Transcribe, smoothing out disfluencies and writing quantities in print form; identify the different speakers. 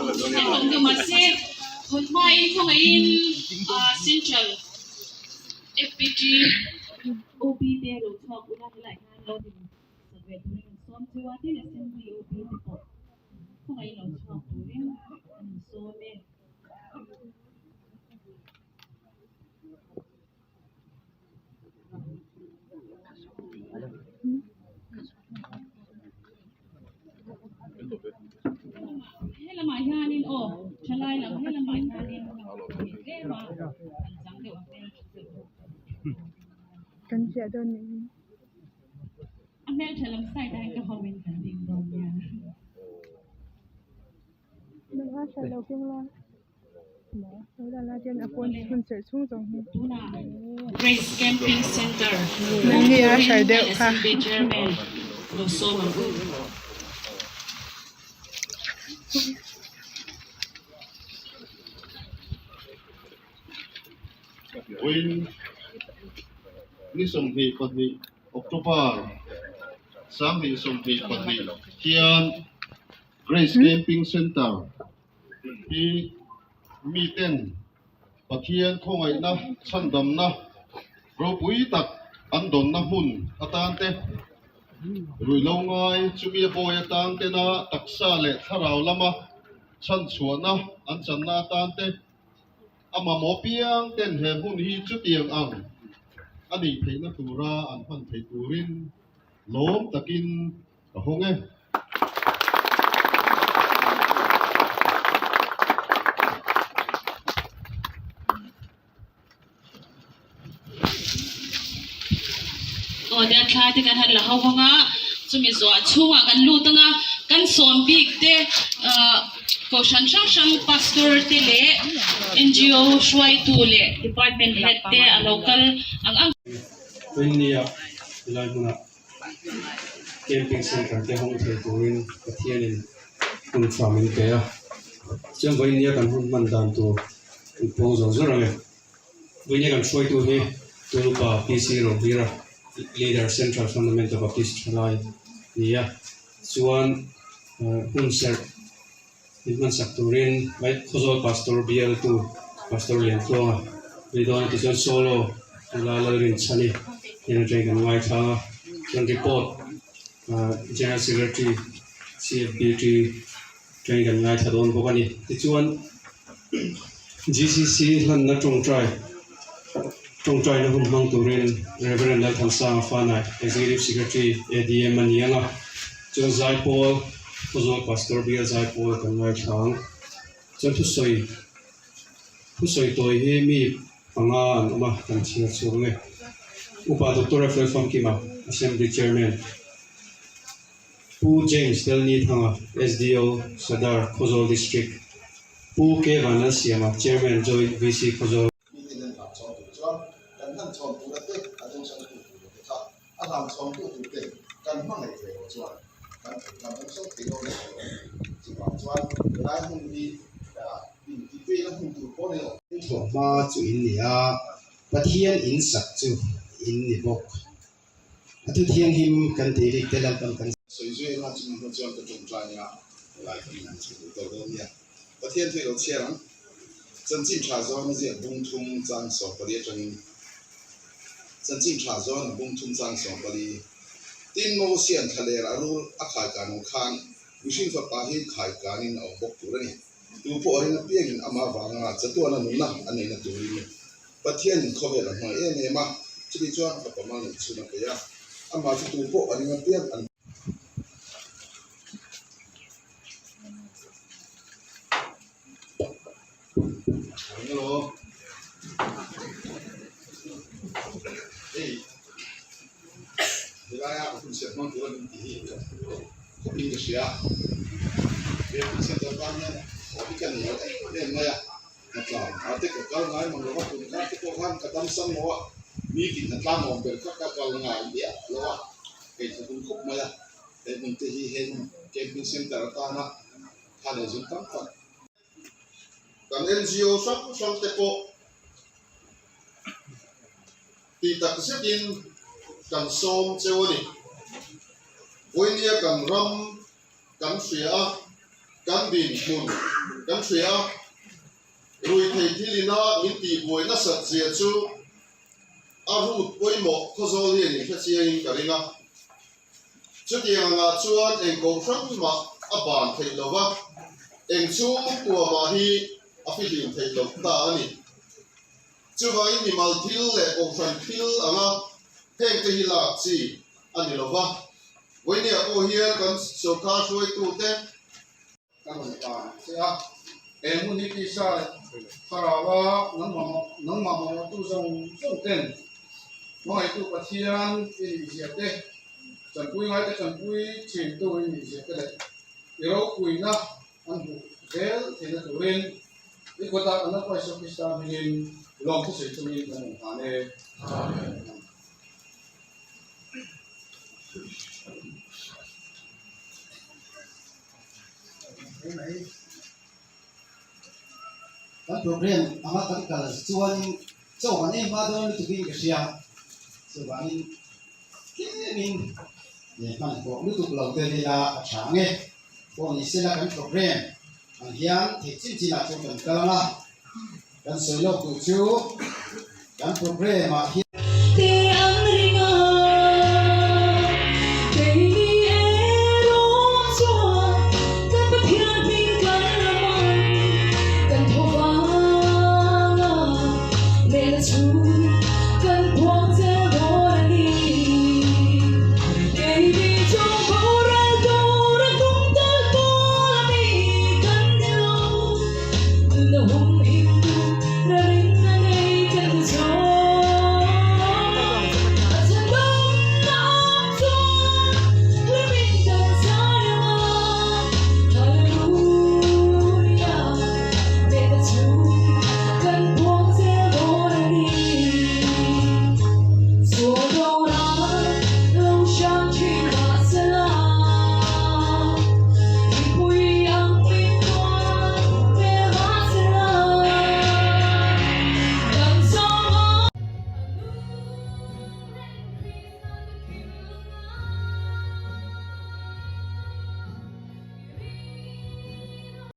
Speaker 1: Hei awm deuh mahse hawn hmain khawngaihin Central FPT OB te lo chhuak ula helaiah hian lo din sak ve turin an sawm cheu a, tin Assembly OB te pawh khawngaihin lo chhuak turin an sawm e. Helamah hianin aw thalai lam helamah hianin tlem a an chang deuh ang hmel tha deuh.
Speaker 2: Kan ziah dawn nih hi.
Speaker 1: A hmel tha lam side ah hian ka ho in kan ding dawn nia.
Speaker 2: Nula hran lo keng la.
Speaker 1: Grace Camping Centre Assembly Chairman lo sawm ang u.
Speaker 3: Vawiin ni 22 October 2022 hian Grace Camping Centre Hi miten Pathian khawngaihna chhandamna ropui tak an dawnna hmun atan te, ruihlo ngai chumi a bawi atan tena taksa leh thlarau lama chhanchhuahna an channa atan te, a mamawh piang ten he hmun hi chutiang ang a nih theihna tura an hman theih turin lawm takin Ka hawng e.
Speaker 1: Aw nia thlai te kan han la ho vang a, chumi zuah chhungah kan lut ang a, kan sawm bik te ah kohhran hrang hrang pastor te leh NGO hruaitu leh department head te a lo kal ang ang.
Speaker 4: India tilai hmunah Camping Centre te hawng thei turin Pathianin hun tha min pe a, chuan vawinia kan hun hman dan tur kan puang zawr zawr ang e. Vawinia kan hruaitu hi Tulupa PC Rohira, Leader Central Fundamental Baptist Thalai ni a, chuan hun serh min hmansak turin Khawzawl Pastor bialtu Pastor Liantluanga ni dawn a tichuan solo nula Lalrinchhani hnen atangin kan ngaithla a, chuan report General Secretary CFBT atangin kan ngaithla dawn bawk a ni. Tichuan GCC hlanna tawngtai tawngtaina hun hmang turin Reverend Lalthansanga Fanai Executive Secretary ADM a ni ang a, chuan Zaipawl Khawzawl Pastor Bial Zaipawl kan ngaithla ang. Chuan thusawi thusawi tawi hi mi panga an awm a, kan chhiar chhuak ang e. Upa Doctor Raphael Famkima, Assembly Chairman, Pu James Delni Thanga, SDO, Sadar, Khawzawl District, Pu K Vanlalsiama, Chairman, Joint VC Khawzawl.
Speaker 5: Meeting an hlan chhawm tur chuan kan hlan chhawm tura te a dawngsang tu tura te kha a hlan chhawm tu tur te kan hmangaih ve lo chuan kan kan dawngsang thei dawn lo chuvang chuan helai hmun hi in tih na hmun tur pawh ni lo.
Speaker 6: Thawh hma chu in ni a, Pathian in sak chu in ni bawk. A thu thianghlim kan tih rik te Lalpan kan.
Speaker 5: Sawi zui anga chumi hnu chuan ka tawngtai anga helai kan inang chho duh tawh dawn nia. Pathian thu i lo chhiar ang. Chanchin tha zawn a ziak bung thum chang 14 atangin Chanchin tha zawn a bung thum chang 14 Tin Mosian thlaler a rul a khaikan ang khan mihring fapa hi khaikanin a awm bawk tur a ni. Tu pawh a ring apiangin amah vanga chatuana nunna a neihna turin Pathianin khawvel a hmangaih em em a, chutih chuan a fapa mal neih chhun a pe a, amah chu tu pawh a ring apiang an. Hello. Hey. Helai a hun siam hmang tur a min tih hi khawp in ka hria. He hun siam dan tan hian aw hi ka nei lo em em mai a. Hna tlang ah te ka kal ngai mang lo a, tun kar te pawh khan ka dam sam lo a, meeting hna tlang awm ber kha ka kal ngai miah lo a, kei tha hun khawp mai a. He hmun te hi heng camping center atana tha leh zung tam tak. Kan NGO hrang hrang te pawh tih tak zetin kan sawm cheu a ni. Vawinia kan ram kan hria a, kan dinhmun.
Speaker 3: Kan hria a, ruithei thil ina min tihbuai nasat zia chu a route pawimawh Khawzawl hian in hrechiangin ka ring a. Chutiang angah chuan eng kohhran mah a ban theih lo va, eng chhungkua mah hi a fihlim theih loh ta a ni. Chuvangin mimal thil leh kohhran thil anga hengte hi lak chi a ni lo va. Vawinia pawh hian kan sorkar hruaitute,
Speaker 7: Ka rawn ta che a, he hmun hi tisa leh thlarau a nangmah mamawhtu zawng zawng ten hmangaihtu Pathian i nihzia te, chanpui ngaite chanpui thintu i nihzia te leh i ropuina an hmuh zel theihna turin i kawtah kan Lalpa Isua Krista hmingin lawmthu sawi chungin kan rawn hlan e. Amen.
Speaker 6: Kan program anga kan kal chuan chaw kan ei hma dawn lutukin ka hria chuvangin tlemin leh hman pawh lutuk lo te ila a tha ang e pawh ni sela kan program ang hian theih chin chinah chuan kan kal ang a kan sawi lawk duh chu kan program ah hian.
Speaker 8: Te an ring a, keini erawh chuan kan Pathian hming kan ram ang, kan tho vang a, lehla chu kan phuang che.